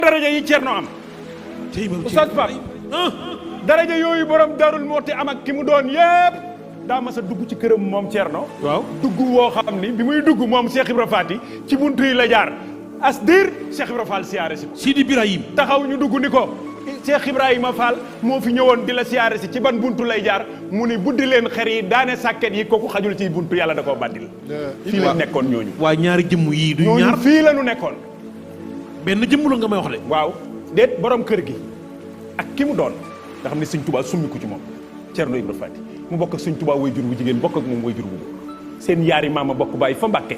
daraja yi Cerno am Oustaz Pape daraja yooyu borom Darou Mouhty am ak ki mu doon yëpp daa mas a dugg ci këram moom Cerno waaw dugg woo xam ni bi muy dugg moom Cheikh Ibra Faty ci buntu yi la jaar as diir Cheikh Ibra Fall siyaare si ko Sidi Birahim taxaw ñu dugg ni ko Cheikh Ibrahima Fall moo fi ñëwoon di la siyaare si ci ban buntu lay jaar mu ni buddi leen xer yi daane sàkket yi kooku xajul ci buntu yàlla da koo bàddil fii lañ nekkoon ñooñu waa ñaari jëmm yii du ñaar ñooñu fii la ñu nekkoon benn jëmm la nga may wax de waaw déet borom kër gi ak ki mu doon nga xam ne sëñ Touba summi ko ci moom Cerno Ibra Faty mu bokk ak sëñ Touba way jur bu jigéen bokk ak moom way jur bu seen yaari maama bokk baay fa Mbàkke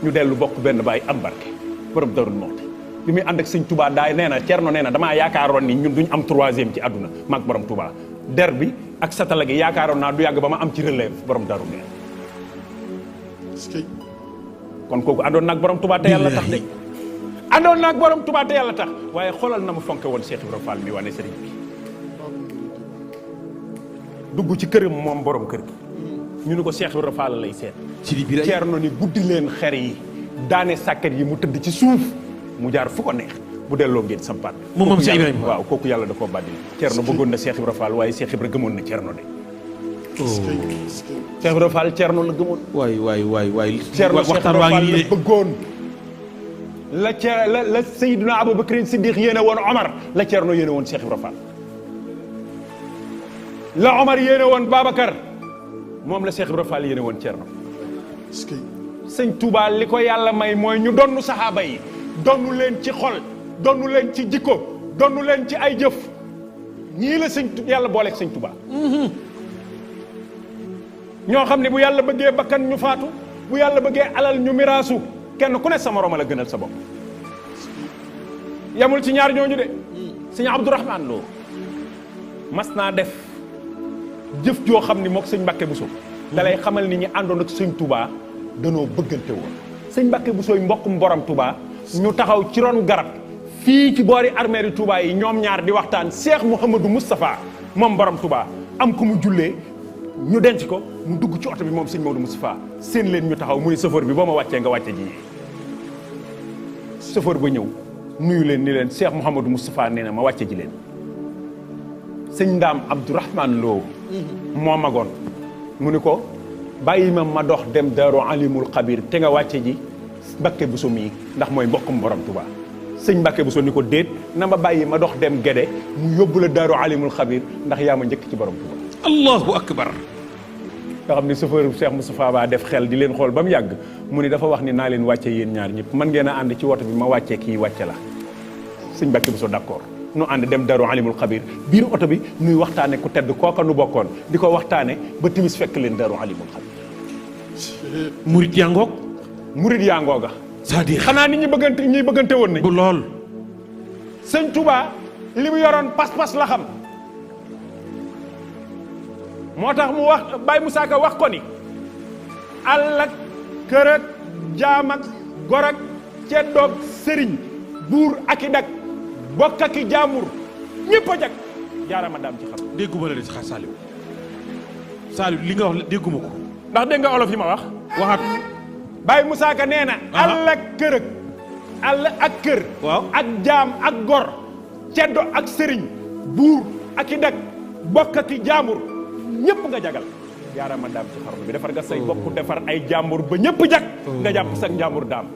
ñu dellu bokk benn baay am barke borom Darou Mouhty bi muy ànd ak sëñ Touba daay nee na Cerno nee na damaa yaakaaroon ni ñun duñ am troisième ci àdduna maag borom Touba der bi ak satala gi yaakaaroon naa du yàgg ba ma am ci relève borom Darou Mouhty kon kooku àndoon naag borom Touba te yàlla tax de àndoon naag borom Touba te yàlla tax waaye xoolal na mu fonke woon Cheikh Ibra Fall mi wane sëriñ bi dugg ci këram moom borom kër gi ñu ni ko Cheikh Ibra Fall lay seet Sidi Birahim Cerno ni buddi leen xer yi daane sàkket yi mu tëdd ci suuf mu jaar fu ko neex bu delloo ngeen sampaat moom Cheikh Ibrahima waaw kooku yàlla da koo bàddil Cerno bëggoon na Cheikh Ibra Fall waaye Cheikh Ibra gëmoon na Cerno de Cheikh Ibra Fall Cerno la gëmoon waay Cerno Cheikh waxtaan Ibra waa Fall ngi la nii de bëggoon la Seydina Aboubacar Siddiq yéene woon Omar la Cerno yéene woon Cheikh Ibra Fall la Omar yéene woon Babacar moom la Cheikh Ibra Fall yéene woon Cerno sëñ Touba li ko yàlla may mooy ñu donnu saxaaba yi donnu leen ci xol donnu leen ci jikko donnu leen ci ay jëf ñii la sëñ yàlla booleeg sëñ Touba ñoo xam ne bu yàlla bëggee bakkan ñu faatu bu yàlla bëggee alal ñu miraasu kenn ku ne sa morom la gënal sa bopp yamul ci ñaar ñooñu de sëñ Abdourahmane Lo mas naa def jëf joo xam ni mook sëñ Mbàkke Buso da lay xamal ni ñi àndoon ak sëñ Touba danoo bëggante woon sëñ Mbàkke Busooy mbokkum borom Touba ñu taxaw ci ron garab fii ci boori armeeri Touba yi ñoom ñaar di waxtaan Cheikh Mouhamadou Moustapha moom borom Touba am ku mu jullee ñu denc ko mu dugg ci oto bi moom sëñ Maodo Moustapha seen leen ñu taxaw mu ni chauffeur bi boo ma wàccee nga wàcce ji chauffeur ba ñëw nuyu leen ni leen Cheikh Mouhamadou Moustapha nee na ma wàcce ji leen sëñ Ndaam Abdourahmane Lo moo magoon mu ni ko bàyyi ma dox dem Daaru Alimul Xabir te nga wàcce ji Mbàkke Buso mii ndax mooy mbokkum borom Touba sëñ Mbàkke Buso ni ko déet na ma bàyyi ma dox dem Gede mu yóbbu la Daaru Alimul Xabir ndax yaa ma njëkk ci borom Touba allahu akbar nga xam ni chauffeur Cheikh Moustapha Ba def xel di leen xool ba mu yàgg mu ni dafa wax ni naa leen wàcce yéen ñaar ñëpp man ngeen a ànd ci woto bi ma wàccee kii wàcce la sëñ Mbàkke Buso d'accord nu ànd dem Daaru Alimul Xabir biir oto bi nuy waxtaane ku tedd kooka nu bokkoon di ko waxtaane ba timis fekk leen Daaru Alimul Xabir murit yaa ngoog murit yaa ngooga c'est-à-dire xanaa nit ñi bëggante woon nañ bu lool sëñ Touba li mu yoroon pas-pas la xam moo tax mu wax Baye Moussa Ka wax ko ni àll ak kër ak jaam ak gor ak ceddoog sëriñ buur ak i dak bokk ak i jaamur ñëpp a jag jaarama daam ci xam dégguma la de sax Saliou li nga wax dégguma ko ndax dégg nga olof yi ma wax waxaat Baye Moussa Ka nee na àll ak kër ak àll ak kër waaw ak jaam ak gor ceddo ak sëriñ buur ak i dak bokk ak i jaamur ñëpp nga jagal jaarama daam ci xarnu bi defar nga say bopp defar ay jàmbur ba ñëpp jag nga jàpp sax njàmbur daam